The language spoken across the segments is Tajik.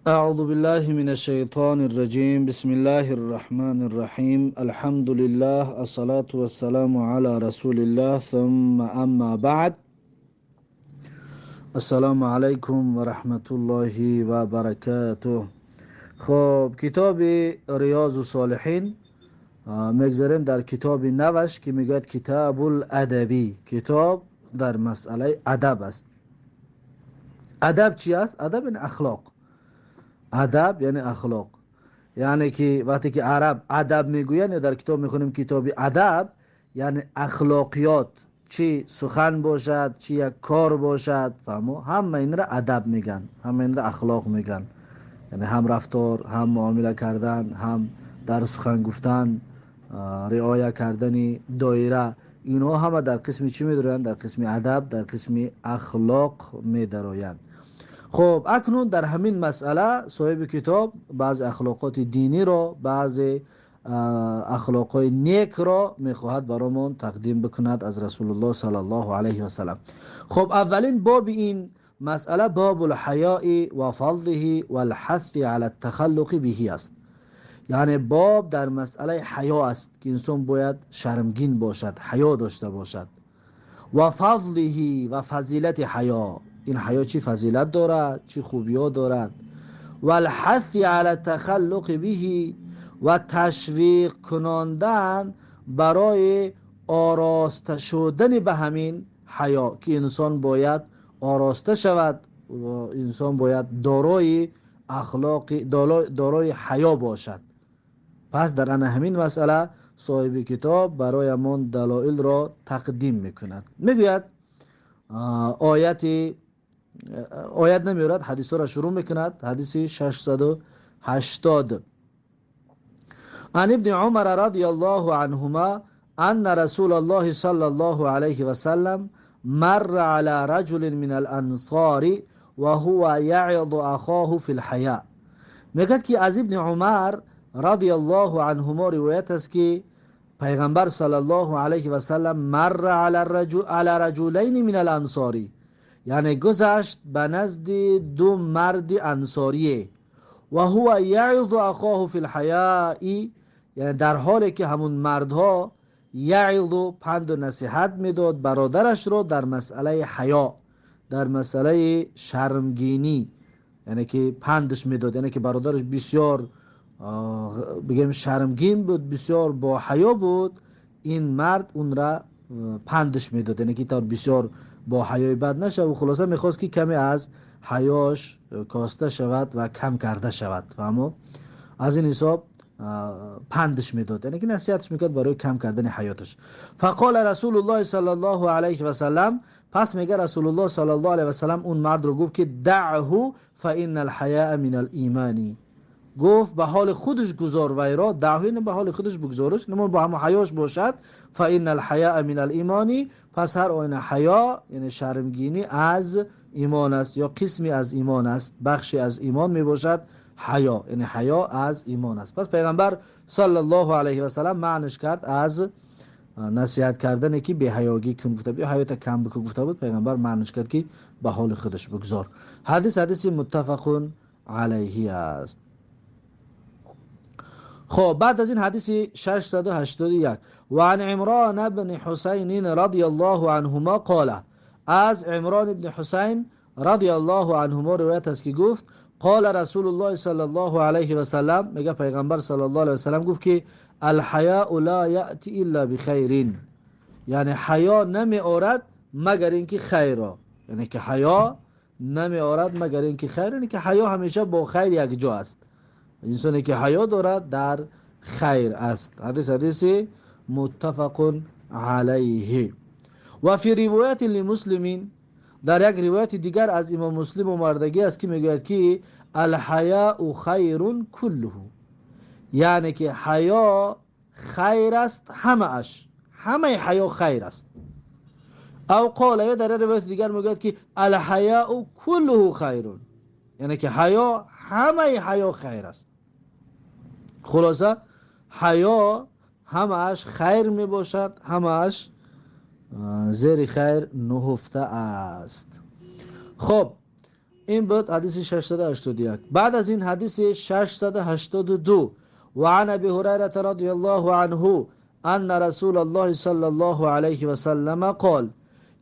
أعوذ بالله من الشيطان الرجيم. بسم الله الرحمن الرحيم. الحمد لله الصلاة والسلام على رسول الله ثم أما بعد. السلام علیکم و رحمت الله و برکاته. خب، کتاب ریاض الصالحین میگذریم در کتاب نوش که میگوید کتاب الادبی، کتاب در مسئله ادب است. ادب چی است؟ ادب یعنی اخلاق. ادب یعنی اخلاق، یعنی که وقتی که عرب ادب میگویند یا در کتاب میخونیم کتاب ادب، یعنی اخلاقیات، چی سخن باشد چی یک کار باشد، فهمو؟ همه این را ادب میگن، همه این را اخلاق میگن، یعنی هم رفتار، هم معامله کردن، هم در سخن گفتن، رعایت کردن دایره، اینها همه در قسم چی میدارند؟ در قسم ادب، در قسم اخلاق میدارند. خب، اکنون در همین مسئله صاحب کتاب بعض اخلاقات دینی را، بعض اخلاقای نیک را میخواهد برامون تقدیم بکند از رسول الله صلی الله علیه و سلم. خب، اولین باب این مسئله باب الحیاء و فضله و الحث علی التخلق به است. یعنی باب در مسئله حیا است که انسان باید شرمگین باشد، حیا داشته باشد، و فضله و فضیلت حیا، این حیا چی فضیلت دارد، چی خوبی دارد، و الحث علی التخلق به و تشویق کناندن برای آراسته شدن به همین حیا، که انسان باید آراسته شود و انسان باید دارای اخلاق، دارای حیا باشد. پس در ان همین مسئله صاحب کتاب برای من دلایل را تقدیم میکند. میگوید آیت نمیارد، حدیث را شروع میکند. حدیث 680: عن ابن عمر رضی الله عنهما ان رسول الله صلى الله عليه وسلم مر على رجل من الانصار وهو يعظ اخاه في الحياء. میگد که از ابن عمر رضی الله عنهما روایت است که پیغمبر صلی الله علیه و سلم مر على رجلین من الانصاری، یعنی گذشت به نزد دو مرد انصاریه، و هو یعظ اخاه فی الحیاء، یعنی در حالی که همون مردها یعظ پند و نصیحت میداد برادرش رو در مسئله حیا، در مسئله شرمگینی، یعنی که پندش میداد، یعنی که برادرش بسیار بگیم شرمگین بود، بسیار با حیا بود، این مرد اون را پندش میداد، یعنی که تا بسیار با حیای بد نشه و خلاصه میخواست که کمی از حیاش کاسته شود و کم کرده شود، فهمو؟ از این حساب پندش میداد، یعنی که نصیحتش میکرد برای کم کردن حیاتش. فقال رسول الله صلی الله علیه و سلم، پس میگه رسول الله صلی الله علیه و سلم اون مرد رو گفت که دعه فان الحیاء من الایمان. گفت به حال خودش گذار وی را، دعه به حال خودش بگذارش، نمون با هم حیاش باشد. فان الحیاء من الایمان، پس هر آینه حیا یعنی شرمگینی از ایمان است یا قسمی از ایمان است، بخشی از ایمان می باشد حیا، یعنی حیا از ایمان است. پس پیغمبر صلی الله علیه و سلم معنش کرد از نصیحت کردن که بی حیاگی کن گفته بود، حیات کم بکن گفته بود، پیغمبر معنش کرد که به حال خودش بگذار. حدیث حدیث متفق علیه است. خب، بعد از این حدیث 681: و عن عمران بن حسین رضی الله عنهما قال، از عمران بن حسین رضی الله عنهما روایت است که گفت قال رسول الله صلی الله علیه و سلم، میگه پیغمبر صلی الله علیه و سلم گفت که الحیاء لا یأتی الا بخیر، یعنی حیا نمی آورد مگر اینکه خیر را، یعنی که حیا نمی آورد مگر اینکه خیر، یعنی که حیا همیشه با خیر یک جا است، انسانی که حیا دارد در خیر است. حدیث حدیث متفق علیه. و فی روایت لمسلمین، در یک روایت دیگر از امام مسلم آمدگی است که میگوید که الحیاء خیر كله، یعنی که حیا خیر است همه اش، همه حیا خیر است. او قال، یا در روایت دیگر میگوید که الحیاء كله خیر، یعنی که حیا، همه حیا خیر است. خلاصه حیا همه‌اش خیر می باشد، همه‌اش زیر خیر نهفته است. خب، این بود حدیث 681. بعد از این حدیث 682 و عن ابی هریره رضی الله عنه ان رسول الله صلی الله علیه و سلم قال،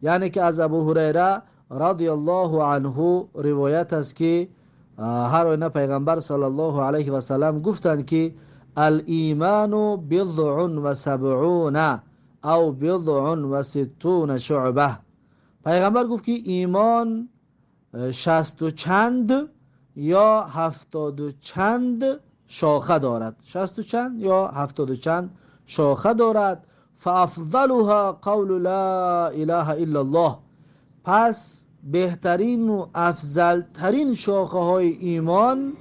یعنی که از ابو هریره رضی الله عنه روایت است که هر آینه پیغمبر صلی الله علیه و سلم گفتند که الایمان بضع و سبعون او بضع و ستون شعبه. پیغمبر گفت که ایمان 60 و چند یا 70 و چند شاخه دارد، 60 و چند یا 70 و چند شاخه دارد. فافضلها قول لا اله الا الله، پس بهترین و افضل ترین شاخه های ایمان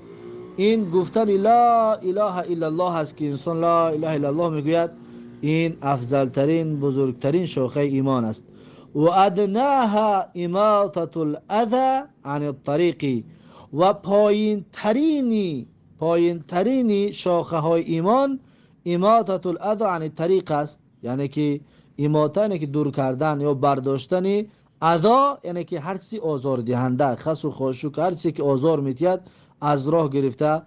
این گفتن لا اله الا الله است که انسان لا اله الا الله میگوید، این افضل ترین بزرگترین شاخه ایمان است. و ادناها اماطة الاذى عن الطریق، و پایین ترین شاخه های ایمان اماطة الاذى عن الطریق است، یعنی که اماطه یعنی که دور کردن یا برداشتن اذا، یعنی که هر چیزی آزار دهنده، خس و خاشوک، هر چیزی که آزار میتید از راه گرفته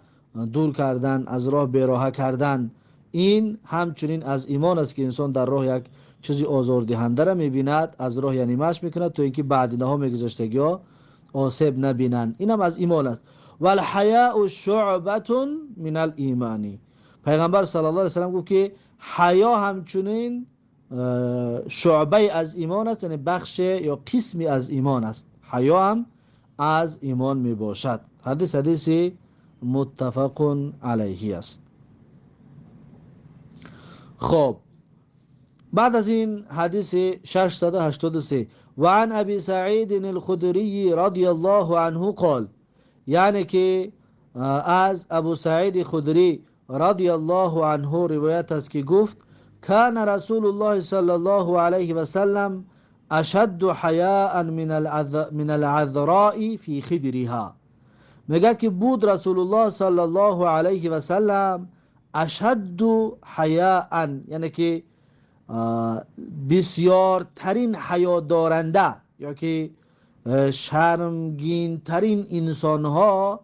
دور کردن، از راه بیراه کردن، این همچنین از ایمان است که انسان در راه یک چیزی آزار دهنده را میبیند از راه یعنی مش میکند تا اینکه بعد اینها میگذشتگی ها آسیب نبینند، اینم از ایمان است. والحیاء شعبة من الایمان، پیغمبر صلی الله علیه و سلم گفت که حیا همچنین شعبه از ایمان است، یعنی بخش یا قسمی از ایمان است، حیا هم از ایمان می باشد. حدیث حدیثی متفق علیه است. خب بعد از این حدیث 683 و عن ابی سعید الخدری رضی الله عنه قال، یعنی که از ابو سعید خدری رضی الله عنه روایت است که گفت کان رسول الله صلی الله علیه و سلم اشد حیاء من العذراء فی خدرها. میگه که بود رسول الله صلی الله علیه و سلم اشد حیاء، یعنی که بسیارترین حیا دارنده یا که شرمگین ترین انسان ها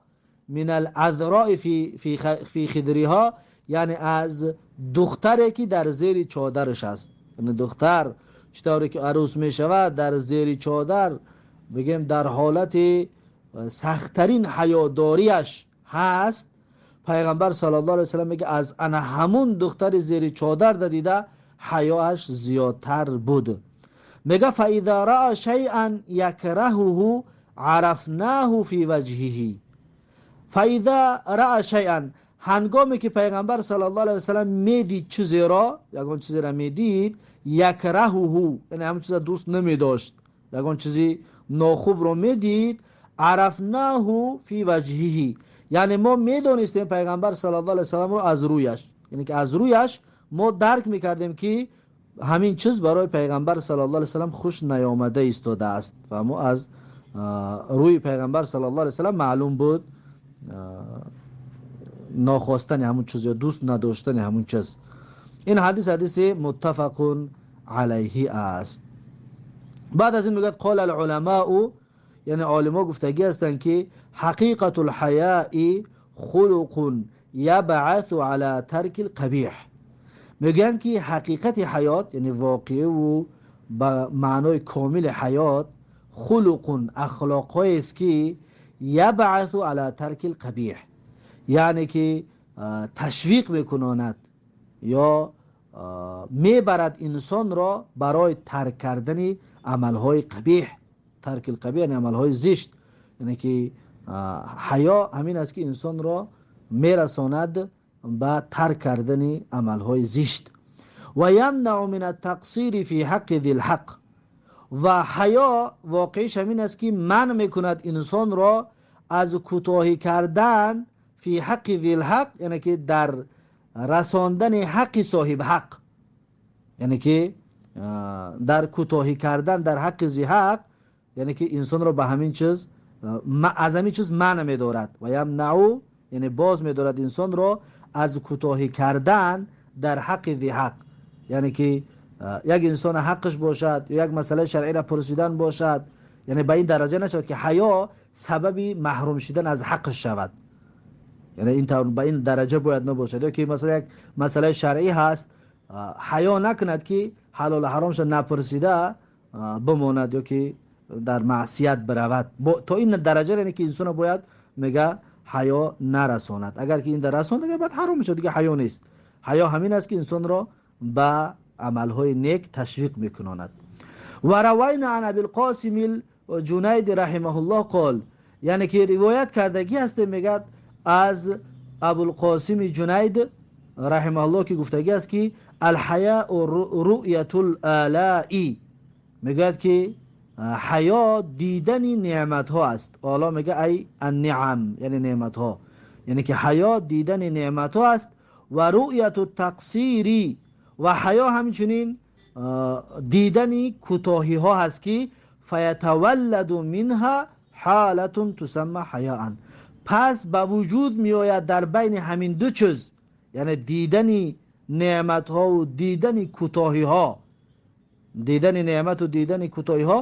من العذراء فی خدرها، یعنی از دختری که در زیر چادرش است، یعنی دختر چطوری که عروس می شود در زیر چادر بگیم در حالت سختترین حیاداریش هست. پیغمبر صلی الله علیه و سلم میگه از انا همون دختر زیر چادر دیده حیاش زیادتر بود. میگه فاذا را شیئا یکرهه عرفناه فی وجهه. فاذا را شیئا، هنگامی که پیغمبر صلی الله علیه و سلم میدید چیزی را، یگان چیزی را میدید، یکرهه یعنی همون چیز دوست نمیداشت، یگان چیزی ناخوب رو میدید، عرفناه فی وجهه، یعنی ما میدونستیم پیغمبر صلی الله علیه و سلم رو از رویش، یعنی که از رویش ما درک میکردیم که همین چیز برای پیغمبر صلی الله علیه و سلم خوش نیامده ایستاده است و ما از روی پیغمبر صلی الله علیه و سلم معلوم بود ناخواستن همون چیز یا دوست نداشتن همون چیز. این حدیث حدیث متفق علیه است. بعد از این میگه قال العلماء، یعنی عالما گفتگی هستند که حقیقت الحیاء خلق یبعث علی ترک القبیح. میگن که حقیقت حیات یعنی واقعی و با معنای کامل حیات خلق اخلاق است که یبعث علی ترک القبیح، یعنی که تشویق میکناند یا میبرد انسان را برای ترک کردن عملهای قبیح. ترک القبیح یعنی عملهای زشت، یعنی که حیا همین است که انسان را میرساند به ترک کردن عملهای زشت. و یمنع من التقصیر فی حق ذی الحق، و حیا واقعیش همین است که منع میکند انسان را از کوتاهی کردن فی حق ذی الحق، یعنی که در رساندن حق صاحب حق، یعنی که در کوتاهی کردن در حق ذی حق، یعنی که انسان را به همین چیز از همین چیز منع می‌دارد. و یمنع یعنی باز می‌دارد انسان را از کوتاهی کردن در حق ذی حق، یعنی که یک انسان حقش باشد یا یک مسئله شرعی را پرسیدن باشد Яъне ба ин дараҷа нашавад, ки ҳаё сабаби маҳрум шудан аз ҳаққаш шавад. Яъне ин тавр ба ин дараҷа бояд набошад. Ё ки масалан як масъалаи шаръӣ ҳаст, ҳаё накунад, ки ҳалолу ҳаромша напурсида бимонад ё ки дар маъсият биравад. То ин дараҷа, яъне ки инсона бояд, мега, ҳаё нарасонад. Агар ки ин дар расонд, агар баъд ҳаром мешавад, дига ҳаё нест. Ҳаё ҳамин аст, ки инсонро ба амалҳои нек ташвиқ мекунонад. Ва равайна ан Абилқосим Ҷунайд раҳимаҳуллоҳ қол, яъне ки ривоят кардагӣ ҳастем, мегӯяд, аз Абулқосими Ҷунайд раҳимаҳуллоҳ, ки гуфтагӣ аст, ки алҳаяу руъятул алаи, мегӯяд, ки ҳаё дидани неъматҳо аст. Ало мега, ай анниам, яъне неъматҳо, яъне ки ҳаё дидани неъматҳо аст. Ва руъяту тақсири, ва ҳаё ҳамчунин дидани кӯтоҳиҳо ҳаст, ки фаятавалладу минҳа ҳолатун тусамма ҳаяан, пас ба вуҷуд меояд дар байни ҳамин ду чиз, яъне дидани неъматҳову дидани кӯтоҳиҳо, дидани неъмату дидани кӯтоҳиҳо,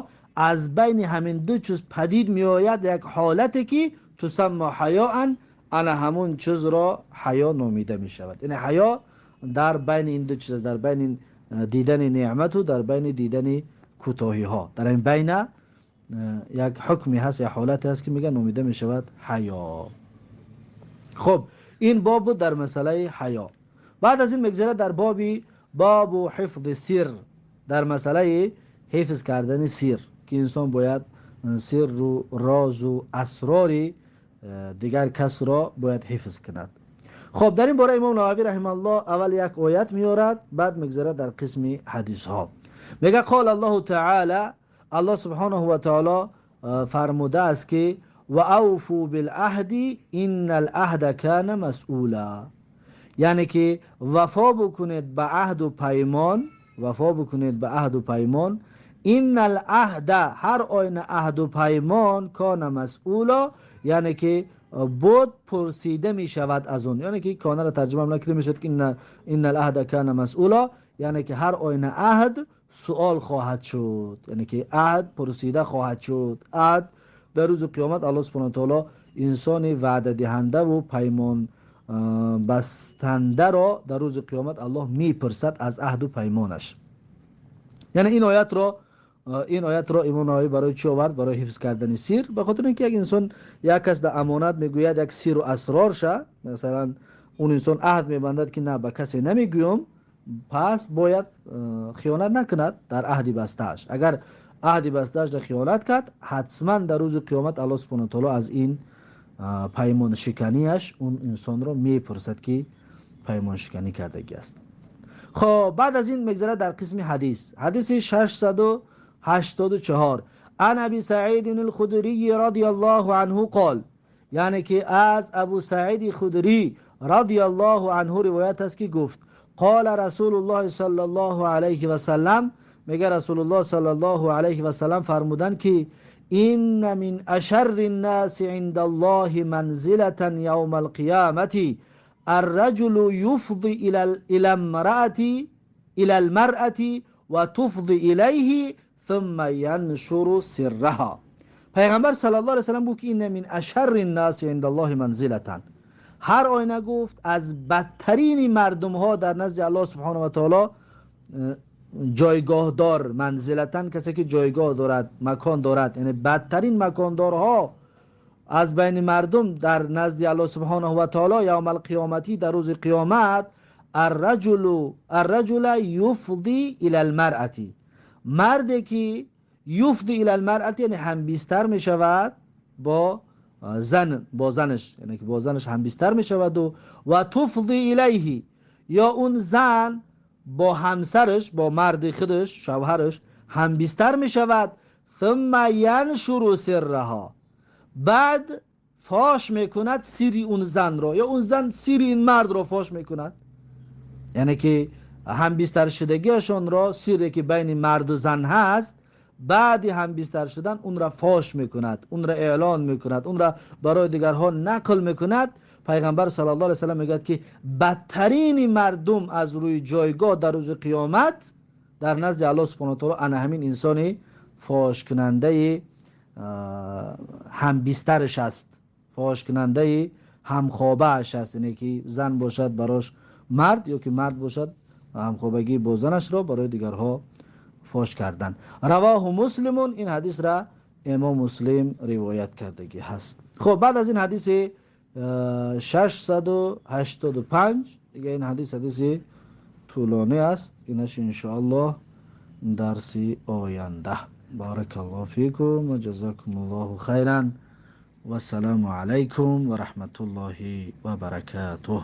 аз байни ҳамин ду чиз падид меояд як ҳолате, ки тусамма ҳаёан, ана ҳамун чизро ҳаё номида мешавад. Яъне ҳаё дар байни ин ду чиз, дар байни дидани неъмату дар байни дидани кӯтоҳиҳо, дар ин байна як ҳукме ҳаст, як ҳолате ҳаст, ки мега номида мешавад ҳаё. Хуб, ин боб буд дар масъалаи ҳаё. Баъд аз ин мегзарад дар боби бобу ҳифзи сир, дар масъалаи ҳифз кардани сир, ки инсон бояд сирру розу асрори дигар касро бояд ҳифз кунад. Хуб, дар ин бора имом Нававӣ раҳимааллоҳ аввал як оят меорад, баъд мегзарад дар қисми ҳадисҳо. Мега: қол Аллоҳу таала, Аллоҳ субҳонаҳу ва таоло фармудааст, ки ва авфу билаҳди инна алаҳда кана масъула, яъне ки вафо бикунед ба аҳду паймон, вафо бикунед ба аҳду паймон. Инна алаҳда, ҳар оина аҳду паймон, кона масъула, яъне ки буд пурсида мешавад аз он. Яъне ки канаро тарҷума накарда мешавад, ки инна алаҳда кана масъула, яъне ки ҳар оина аҳд суол хоҳад шуд, яъне ки аҳд пурсида хоҳад шуд. Аҳд дар рӯзи қиёмат Аллоҳ субҳана таоло инсони ваъдадиҳандаву паймон бастандаро дар рӯзи қиёмат Аллоҳ мепурсад аз аҳду паймонаш. Яъне ин оятро имом Нававӣ барои чӣ овард? Барои ҳифз кардани сир, ба хотири ин ки як инсон, як кас дар амонат мегӯяд як сиру асрорша, масалан, он инсон аҳд мебандад, ки на, ба касе намегӯям, пас бояд хиёнат накунад дар аҳди бастааш. Агар аҳди бастаашро хиёнат кард, ҳатман дар рӯзи қиёмат Аллоҳ субҳана таоло аз ин паймоншиканияш он инсонро мепурсад, ки паймоншиканӣ кардагӣ аст. Хоб, баъд аз ин мегзарад дар қисми ҳадис. Ҳадиси 684: ан Аби Саидин алхудрии радия Аллоҳу анҳу қол, яъне ки аз Абу Саиди Худрӣ радия Аллоҳу анҳу ривоят аст, ки гуфт: қола Расулуллоҳи саллаллоҳу алайҳи васаллам, мега, Расулуллоҳ саллаллоҳу алайҳи васаллам фармуданд, ки инна мин ашарри ннаси инда Аллоҳи манзилатан явма алқиёмати الرجل يفضي إلى امرأة إلى المرأة وتفضي إليه ثم ينشر سرها. پیغمبر صلی الله علیه وسلم گفت که إن من أشر الناس عند الله منزلة، هر آینه گفت از بدترین مردم ها در نزد الله سبحانه و تعالی جایگاه دار، منزلة، کسی که جایگاه دارد، مکان دارد، یعنی بدترین مکاندارها از بین مردم در نزد الله سبحانه و تعالی یوم القیامتی، در روز قیامت، الرجل يفضي الى المرأة، مردی که يفضي الى المرأة، یعنی هم بیستر می شود با زن، با زنش، یعنی که با زنش هم بیستر می شود و تفضي الیه، یا اون زن با همسرش، با مرد خودش، شوهرش هم بیستر می شود. ثم ینشر سرها، بعد فاش میکند سیری اون زن را، یا اون زن سیری این مرد را فاش میکند. یعنی که هم بیستر شدگیشان را، سیری که بین مرد و زن هست، بعدی هم بیستر شدن اون را فاش میکند، اون را اعلان میکند، اون را برای دیگرها نقل میکند. پیغمبر صلی الله علیه وسلم میگوید که بدترین مردم از روی جایگاه در روز قیامت در نزد الله سبحانه و تعالی انا همین انسان فاش کننده. ҳамбистараш аст, фош кунандаи ҳамхобааш аст, ине ки зан бошад барош мард ё ки мард бошад ҳамхобагӣ бо занашро барои дигарҳо фош кардан. رواه مسلم. Ин ҳадисра имом Муслим ривоят кардагӣ ҳаст. Хуб, баъд аз ин ҳадиси 685. Дига ин ҳадис ҳадиси тӯлонӣ аст, инаш иншоаллоҳ дарси оянда. بارك الله فيكم وجزاكم الله خيرا، والسلام عليكم ورحمة الله وبركاته.